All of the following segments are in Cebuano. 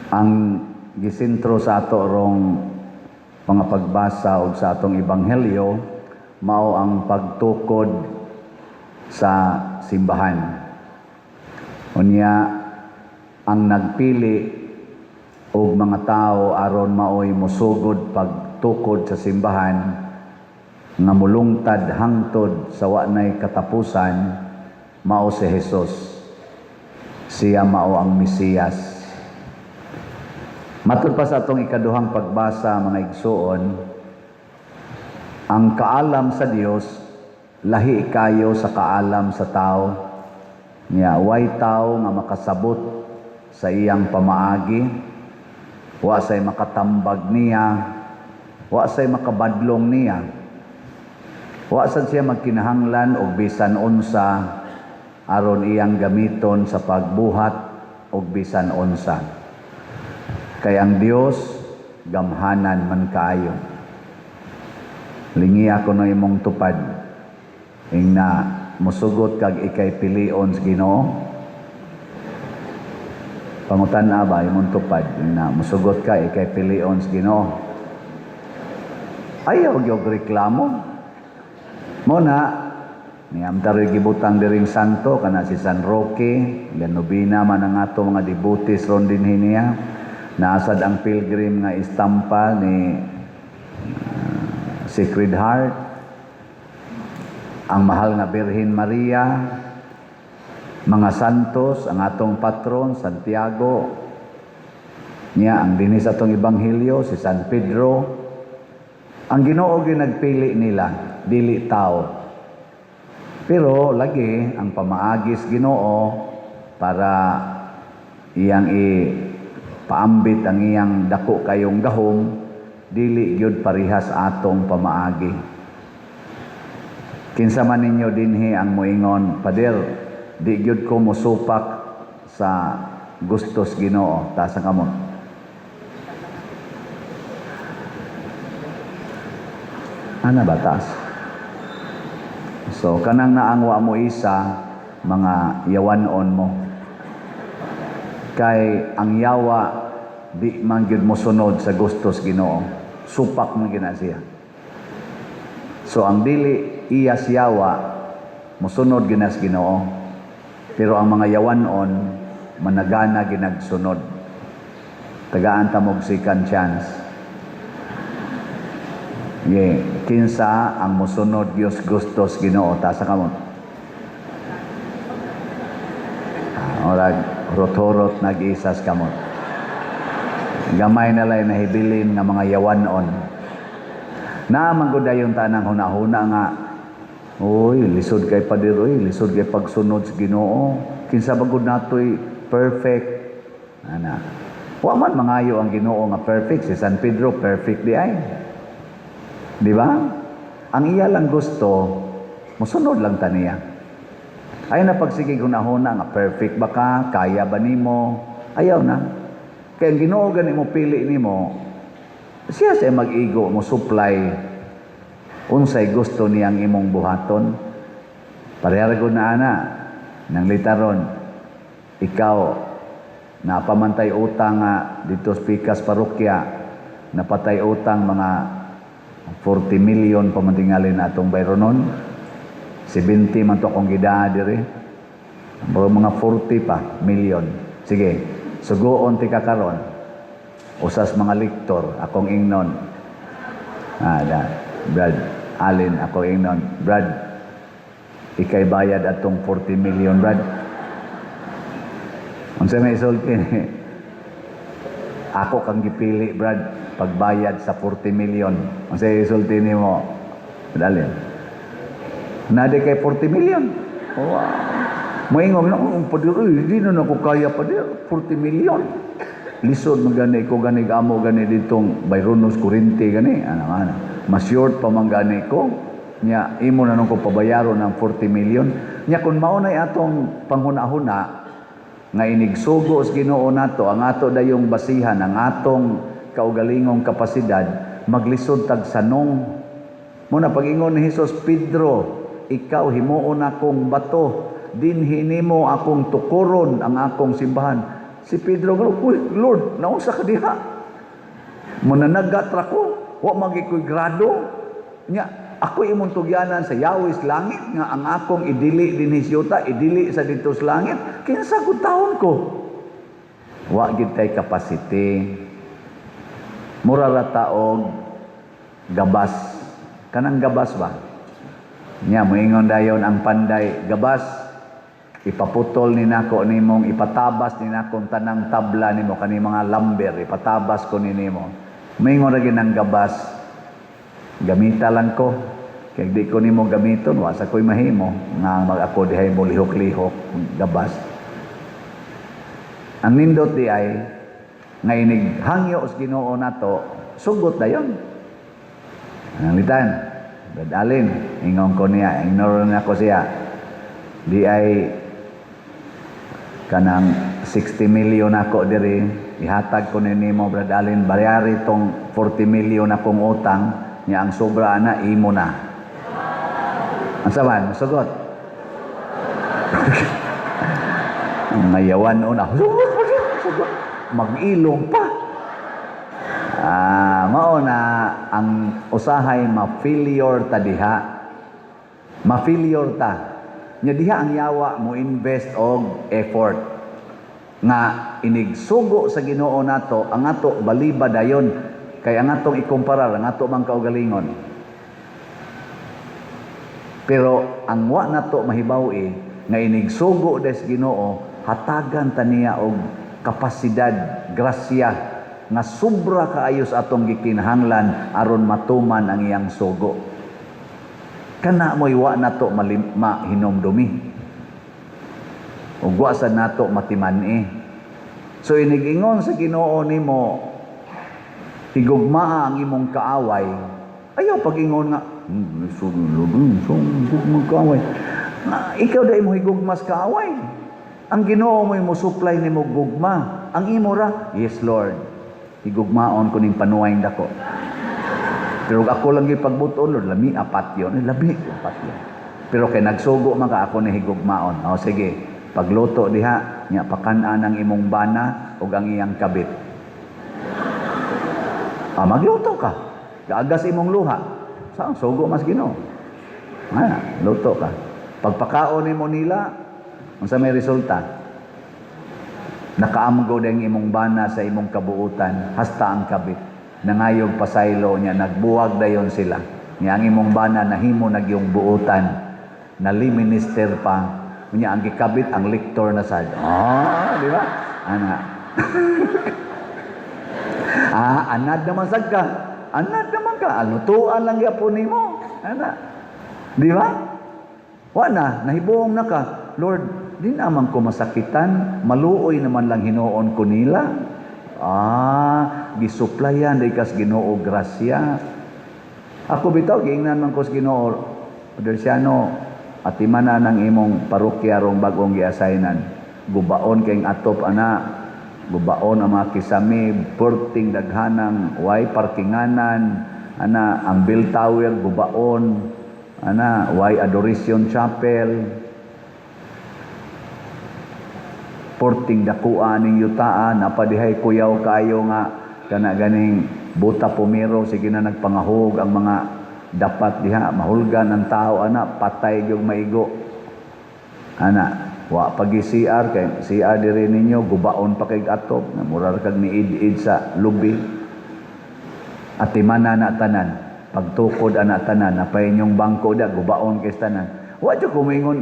Ang gisentro sa ato rong mga pagbasa og sa atong ebanghelyo mao ang pagtukod sa simbahan. Unya ang nagpili og mga tao aron maoy mosugod pagtukod sa simbahan nga mulungtad hangtod sa wa nay katapusan mao si Jesus. Siya mao ang Mesiyas. Matud pa sa atong ikaduhang pagbasa, mga igsuon, ang kaalam sa Dios lahi kayo sa kaalam sa tao. Nya way tao nga makasabot sa iyang pamaagi, wa say makatambag niya, wa say makabadlong niya. Wa sad siya magkinahanglan og bisan unsa aron iyang gamiton sa pagbuhat og bisan unsa. Kay ang Dios gamhanan man kaayo. Lingi ako no imong tupad. Ingna musugot kag ikay pilion sa Ginoo. Pangutan-a ba imong tupad? Ingna musugot ka ikay pilion sa Ginoo. Ayaw gyud reklamo. Mo na niyam taroy gibutang diring santo kana si San Roque, ganubina man ang ato mga devotees ron dinhi niya. Naasad ang pilgrim nga istampa ni Sacred Heart, ang mahal nga Birhen Maria, mga santos, ang atong patron, Santiago, niya ang dinhi sa atong ebanghelyo, si San Pedro. Ang Ginoo gyud nagpili nila, dili tao. Pero lagi ang pamaagis Ginoo para iyang i paambit ang iyang dako kayong gahom, dili gyud parihas atong pamaagi. Kinsa man ninyo dinhi ang moingon, "Pader, di gyud ko mosupak sa gustos Ginoo"? Taas ang kamot. Ana ba taas? So kanang naang wa mo isa, mga yawanon mo. Kay ang yawa di man gyud mosunod sa gustos Ginoo. Supak man gina siya. So ang dili iya siyawa mosunod gina sa Ginoo. Pero ang mga yawanon managana ginagsunod. Tagaan ta mog second chance. Ye, kinsa ang mosunod Dios gustos Ginoo? Taas ang kamot. Orag rotorot nag-isas kamot. Gamay na lay nahibilin nga mga yawanon. Na man gud dayon tanang hunahuna nga, "Uy, lisod kay pader, uy, lisod kay pagsunod sa Ginoo. Kinsa ba gud natoy perfect?" Ana. Wa man mangayo ang Ginoo nga perfect. Si San Pedro perfect di ay. Di ba? Ang iya lang gusto, mosunod lang ta niya. Ay na pagsige hunahuna nga perfect ba ka, kaya ba nimo? Ayaw na. Kaya ang Ginoo gani mo pili nimo, siya siya mag-igo mo supply unsay gusto niyang imong buhaton. Pareha ra gud na ana nang litaron ikaw napamantay utang nga dito sa Pikas Parokya, napatay utang mga 40 million pamantingali na atong bayronon. 70 man to akong gidaa diri. Mga 40 pa million. Sige, sugoon ti ka karon. Usas mga lektor akong ingnon. Da, Brad Allen, ako ingnon, "Brad, ikay bayad atong 40 million, Brad." Unsa may isulti ni? "Ako kang gipili, Brad, pagbayad sa 40 million." Unsa isulti nimo? Brad Allen. Nade kay 40 million. Wow. Moingon na, "Oh, pader, uy, di na nako kaya, pader, 40 million. Lisod man gani ko gani amo gani ditong Bayronos kurente gani." Ano ana. Mas short pa man gani ko. Nya imo na nung ko pabayaron ng 40 million. Nya kun mao nay atong panghuna-huna nga inigsugo sa Ginoo nato ang ato dayong basihan ang atong kaugalingong kapasidad, maglisod tag sanong. Mo na pag-ingon ni Jesus, "Pedro, ikaw himuon akong bato, dinhi nimo akong tukuron ang akong simbahan." Si Pedro, "Uy, Lord, naunsa ka diha? Mananagat ra ko, wa man ko'y grado. Nya, ako imong tugyanan sa yawis langit nga ang akong idili dinhi sa yuta, idili sa didto sa langit. Kinsa gud taon ko?" Wa gid tay capacity. Mura ra ta og gabas. Kanang gabas ba? Nya moingon dayon ang panday, "Gabas, ipaputol ni nako nimong, ipatabas ni nako tanang tabla nimo, kani mga lumber, ipatabas ko ni nimo." Moingon ra ang gabas, "Gamita lang ko. Kay di ko nimo gamiton, wa sa ko'y mahimo nga mag ako dihay mo lihok-lihok gabas." Ang nindot di ay nga inig hangyo sa Ginoo nato, sugot dayon. Ang litan, Brad Allen, ingon ko niya, ignore na ko siya. Di ay kanang 60 million ako diri, ihatag ko ni nimo, Brad Allen, bayari tong 40 million akong utang, niya ang sobra ana imo na. Ang saman, sugot. Ngayawan una, sugot, sugot. Mag-ilong pa. Ah, mao na ang usahay ma-failure ta diha. Ma-failure ta. Nya diha ang yawa mo invest og effort nga inigsugo sa Ginoo nato ang ato baliba dayon, kay ang atong ikumparar ang ato mang kaugalingon. Pero ang wa nato mahibaw-i nga inigsugo des Ginoo, hatagan ta niya og kapasidad, grasya nga sobra kaayo sa atong gikinahanglan aron matuman ang iyang sugo. Kana mo'y wa nato mahinomdumi. Ug wa sa nato matiman-i. So inigingon sa Ginoo nimo, higugmaa ang imong kaaway, ayaw pag-ingon nga, so, so, kaaway." Nga, ikaw dahil mo higugmas kaaway. Ang Ginoo mo'y mo supply nimo gugma. Ang imo ra, "Yes, Lord. Higugmaon ko ning panuway dako. Pero ako lang gipagbuton, Lord, lami apat yon." Eh, lami apat yon. Pero kay nagsugo man ka, ako ni higugmaon. O sige, pagluto diha, nya pakan-an ang imong bana ug ang iyang kabit. Ah, magluto ka. Gaagas imong luha. Saan sugo mas Ginoo? Ah, luto ka. Pagpakaon nimo nila, unsa may resulta? Nakaamgo din imong bana sa imong kabuutan, hasta ang kabit. Nangayog pasaylo niya, nagbuwag dayon sila. Niya ang imong bana nahimo nagyong buutan. Nali minister pa. Niya ang gikabit ang lektor na sad. Ah, di ba? Ana. Ah, anad naman sad ka. Anad naman ka. Ah, lutuan lang gyapon nimo. Ana. Di ba? Wa na, nahibuong na ka. "Lord, di naman ko masakitan, maluoy naman lang hinuon ko nila." Ah, gisuplayan day kas Ginoo grasya. Ako bitaw giingnan man ko sa Ginoo, "Padersiano, atimana ng imong parokya rong bagong giassignan. Gubaon kayong atop ana, gubaon ang mga kisame, perting daghanang way parkinganan, ana ang bell tower gubaon, ana way adoration chapel, porting dakuan ning yutaan, napadihay kuyaw kaayo nga kana ganing buta pumiro, sige na nagpangahog ang mga dapat diha, mahulgan ang tao ana, patay gyud maigo ana, wa pagi CR, kay CR diri ninyo gubaon pa kay atop, mura ra kag niid-id sa lubi. Atimana na tanan, pagtukod ana tanan, napay inyong bangko da, gubaon kay tanan." Wa jud ko moingon,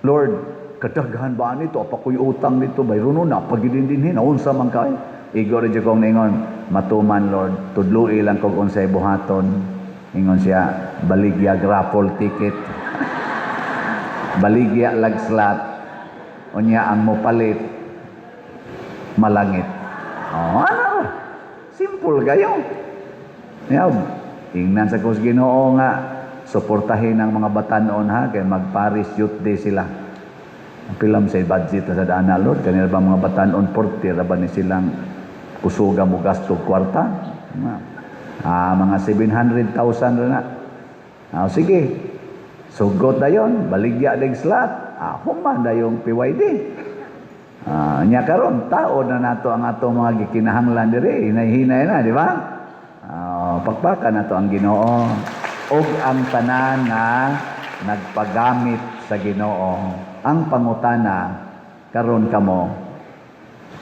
"Lord, kadaghan ba nito, apa ko'y utang nito, bayrono na pagidin dinhi, naunsa man kay." Igo ra jud kong ningon, "Matuman, Lord, tudloi lang kog unsay buhaton." Ingon siya, "Baligya raffle ticket. Baligya lag slot. Unya ang mopalit malangit." Oh, ano? Simple kayo. Yaw, ingnan sa kos Ginoo nga suportahin ang mga batanon ha, kay mag-Parish Youth Day sila. Ang pilam sa budget sa dana, Lord, kanila ba mga batanon, 40 ra ba ni silang kusuga mo gasto kwarta? Ah, mga 700,000 ra na. Ah, sige. Sugot dayon, baligya dig slot. Ah, human dayong PYD. Nya karon tao na nato ang atong mga gikinahanglan diri, hinay-hinay na, di ba? Pakpakan nato ang Ginoo ug ang tanan nga nagpagamit sa Ginoo. Ang pangutana karon kamo,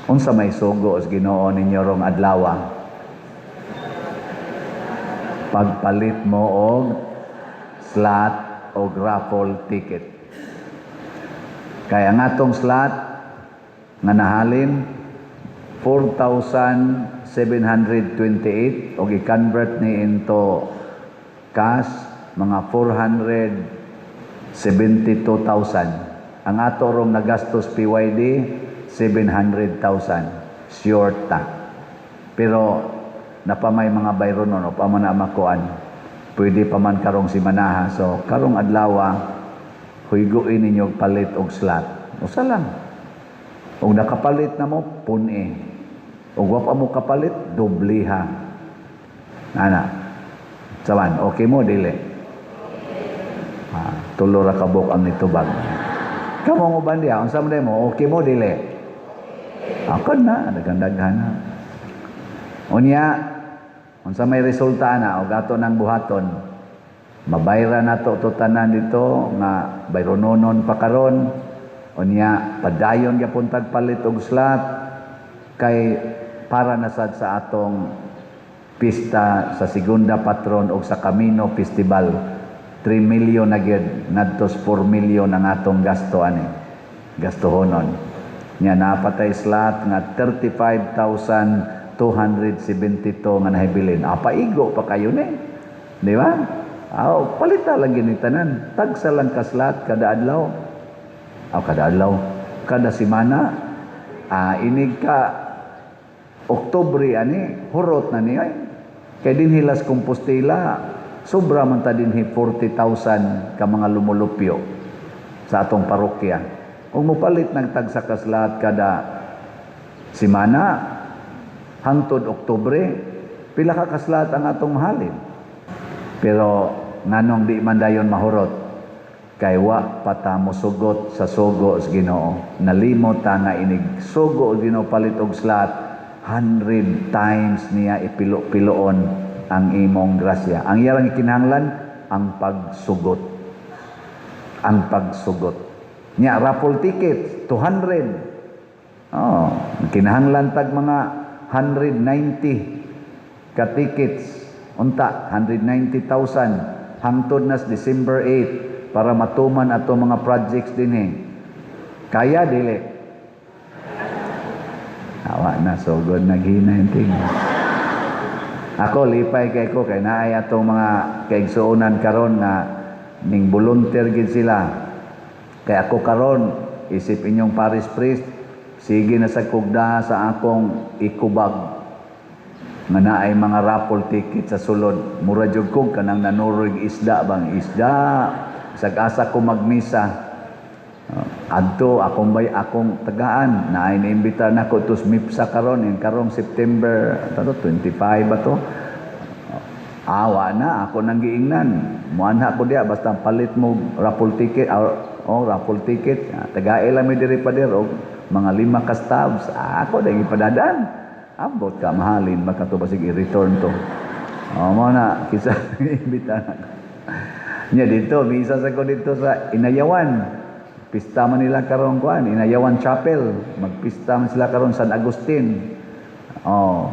unsa may sugo sa Ginoo ninyo rong adlaw? Pagpalit mo og slot o raffle ticket. Kaya nga atong slot nga nahalin 4,728 og i-convert ni into cash, mga 472,000. Ang ato rong nagastos PYD, 700,000. Short ta. Pero napamay mga bayronon no pa man na makuan. Pwede pa man karong simanaha. So karong adlaw, huyguin ninyo palit og slot. Usa lang. Og nakapalit na mo, pun-i. Og wa pa mo kapalit, dobliha. Ana. Sawan, okay mo dili? Tulo ra kabuk ang nitubag. Kamo mo uban diha, unsa man mo, okay mo dili? Ako na, daghan-daghan na. Unya, unsa may resulta na og ato nang buhaton, mabayra nato to tanan dito nga bayrononon pa karon. Unya, padayon gyapon tag palit og slot kay para na sad sa atong pista sa Segunda Patron og sa Camino Festival. 3 million na gyud, ngadtos 4 million ang atong gasto ani, gastohonon. Nya napatay slot nga 35,272 nga nahibilin. Paigo pa kayo ni, di ba? Aw, palita lang gini tanan, tagsa lang ka slot kada adlaw. Aw, kada adlaw, kada semana. Inig ka Oktubre ani, hurot na ni ay. Kay dinhi Las Compostela, sobra man ta dinhi 40,000 ka mga lumulupyo sa atong parokya. Kung mopalit nagtagsa ka slot kada semana hangtod Oktubre, pila ka ka-slot ang atong mahalin? Pero nganong di man dayon mahurot? Kay wa pa ta mosugot sa sugo sa Ginoo. Nalimot ta nga inig sugo og Ginoo palit og slot, 100 times niya ipilo-piloon ang imong grasya. Ang iyang ikinahanglan, ang pagsugot. Ang pagsugot. Nya raffle ticket 200. Oh, kinahanglan tag mga 190 ka tickets. Unta 190,000 hangtod nas December 8 para matuman ato mga projects dinhi. Kaya dili? Awa na sugod naghina yung ting. Ako lipay kay ko kay naay atong mga kaigsuonan karon nga ning volunteer gid sila. Kay ako karon isip inyong parish priest, sige na sa kugda sa akong ikubag nga naay mga raffle ticket sa sulod. Mura jud kog kanang nanuroy isda bang isda. Sag asa ko magmisa. Adto akong bay akong tagaan naay niimbitar nako tos mipsa karon in karong September tato 25 ba to. Awa na ako nang giingnan, muanha ko diya basta palit mo raffle ticket. Oh, raffle ticket. Tagae lang mi diri pader og mga lima ka stubs. Ako dahil ipadadan, ambot ka mahalin baka to, basig i-return to. Oh, mo na kisa imbita na niya dito. Misa sa ko dito sa Inayawan. Pista man nila karon kuan, Inayawan Chapel. Magpista man sila karon San Agustin. Oh.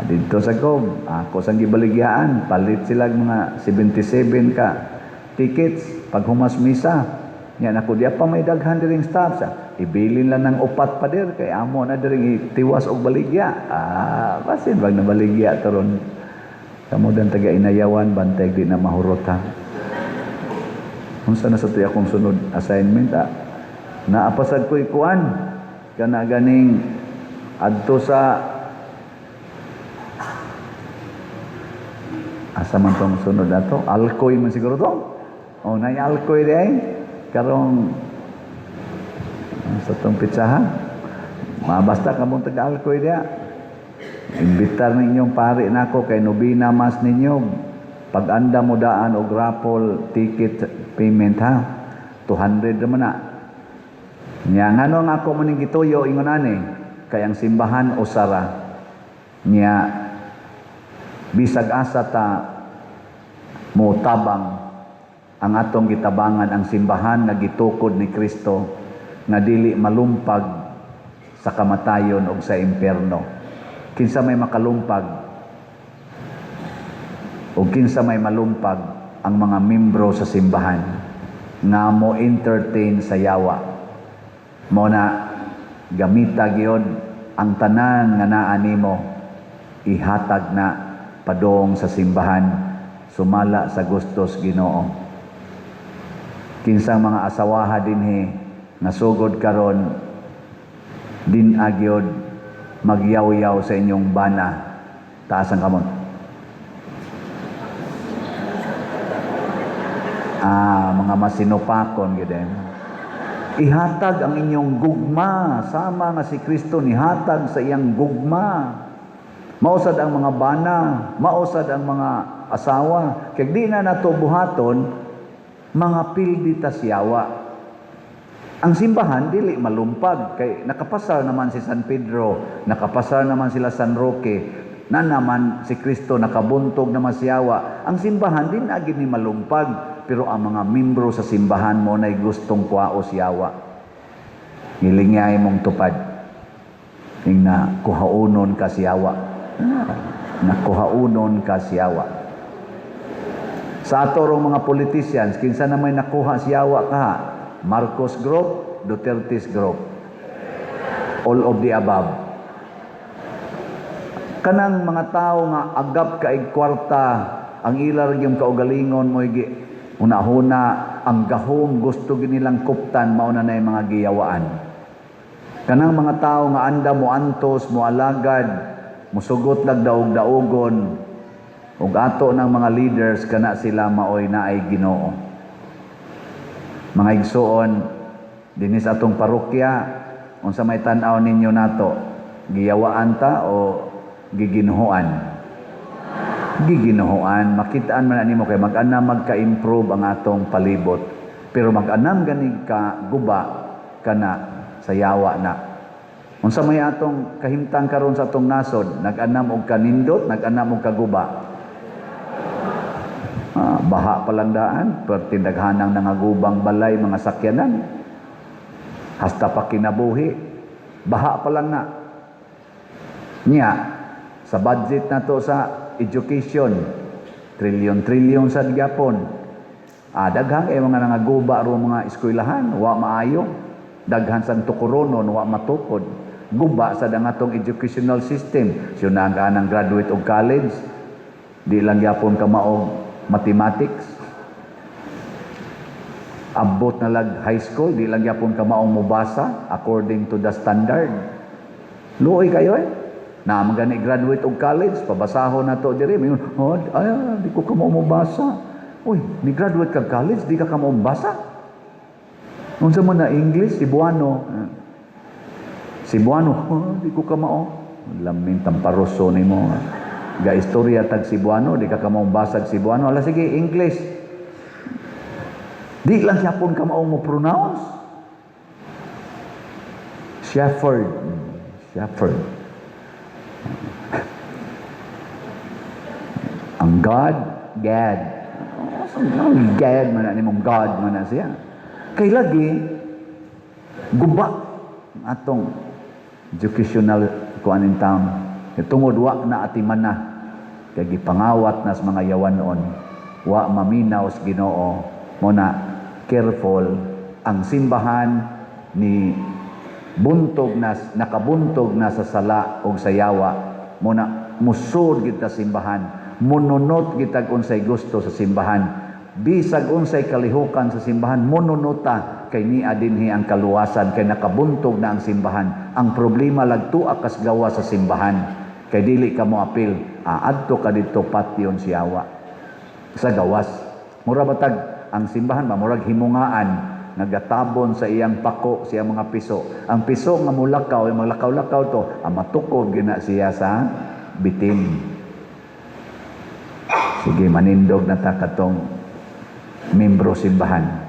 Dito sa ko, ako sang gibaligyaan, palit sila mga 77 ka tickets pag humas misa. Nya nako diya pa may daghan diring staff sa. Ibilin lang ng upat pa dir kay amo na diring itiwas og baligya. Basin bag nabaligya toron. Kamo dan taga Inayawan, bantay di na mahurot ha. Unsa na sa tuya akong sunod assignment ah? Naapasad ko ikuan kana ganing adto sa asa man tong sunod ato, Alcoy man siguro to. Oh, nay Alcoy di ay karong sa tong pitsaha. Mabasta kamong taga Alcoy diya. Imbitar ninyong pari nako kay nobina mas ninyo. Pag-anda mo daan og raffle ticket payment ha. 200 naman na. Nya ngano nga ako man ning gituyo ingon ani, kay ang simbahan usara. Nya bisag asa ta motabang, ang atong gitabangan ang simbahan nga gitukod ni Kristo nga dili malumpag sa kamatayon o sa impierno. Kinsa may makalumpag o kinsa may malumpag? Ang mga membro sa simbahan nga mo entertain sa yawa. Mo na gamita gyud ang tanan nga naa nimo, ihatag na padong sa simbahan sumala sa gustos Ginoo. Kinsang mga asawaha dinhi nga sugod karon din agyod magyawyaw sa inyong bana? Taas ang kamot. Ah, mga masinupakon gyud eh. Ihatag ang inyong gugma sama nga si Kristo nihatag sa iyang gugma. Mausad ang mga bana, mausad ang mga asawa. Kay di na nato buhaton, mga pildi ta siyawa. Ang simbahan dili malumpag kay nakapasar naman si San Pedro, nakapasar naman sila San Roque, na naman si Kristo nakabuntog naman siyawa. Ang simbahan din na ni malumpag, pero ang mga membro sa simbahan mo na'y gustong kuwao siyawa. Ngilingay mong tupad. Ing na kuhaunon ka siyawa. Nakuhaunon ka siyawa. Sa ato rong mga politicians, kinsa na may nakuha siyawa kaha? Marcos Group, Duterte's Group. All of the above. Kanang mga tao nga agap kaig kwarta, ang ila ra gyud kaugalingon mo gi hunahuna, ang gahom gusto ginilang kuptan, mao na nay mga giyawaan. Kanang mga tao nga anda mo antos, mo alagad, musugot lag daog-daogon, ug ato ng mga leaders, kana sila maoy naay Ginoo. Mga igsuon, dinhi sa atong parokya, unsa may tan-aw ninyo nato? Giyawaan ta o giginuhoan? Giginuhoan. Makitaan man nimo kay mag-anam magka-improve ang atong palibot. Pero mag-anam ganig ka guba, kana sa yawa na. Unsa may atong kahimtang karon sa atong nasod? Nag-anam og kanindot, nag-anam og kaguba. Baha palang daan, perti daghanang nangagubang balay mga sakyanan. Hasta pa kinabuhi, baha pa lang na. Nya, sa budget na to sa education, trilyon-trilyon sa gyapon. Daghang eh mga nangaguba ro mga eskwelahan, wa maayo. Daghan sang tukuronon, wa matukod. Guba sa atong educational system. Siyo na ang graduate og college, di lang gyapon ka maog mathematics. Abot na lag high school, di lang gyapon ka maong mobasa according to the standard. Luoy kayo eh. Na magani graduate og college, pabasahon na to diri. Mayon, oh, ay, di ko ka mobasa. Uy, ni graduate ka college, di ka mobasa. Unsa man na English, Cebuano. Cebuano, oh, di ko ka mao. Lamin tamparoso nimo. Ga istorya tag Cebuano, di ka kamao basag Cebuano. Ala sige, English. Di lang yapon ka mao mo pronounce. Shepherd. Shepherd. Ang God, Gad. Ang Gad man na nimong God man na siya. Kay lagi, guba atong educational kuan in town. Tungod wa na atiman na. Kay gipangawat nas mga yawanon. Wa maminaw sa Ginoo. Mo na careful ang simbahan ni buntog na, nakabuntog na sa sala og sa yawa. Mo na musod gid ta simbahan, mununot gid unsay gusto sa simbahan, bisag unsay kalihukan sa simbahan, mununota kay niya dinhi ang kaluwasan, kay nakabuntog na ang simbahan. Ang problema lagtua kas gawa sa simbahan kay dili ka mo apil, aadto ka didto patyon siyawa sa gawas. Mura batag ang simbahan ba, murag himungaan nagatabon sa iyang pako siya mga piso. Ang piso nga mulakaw, yung maglakaw-lakaw to, ang matukod gina siya sa bitin. Sige, manindog na ta katong membro simbahan.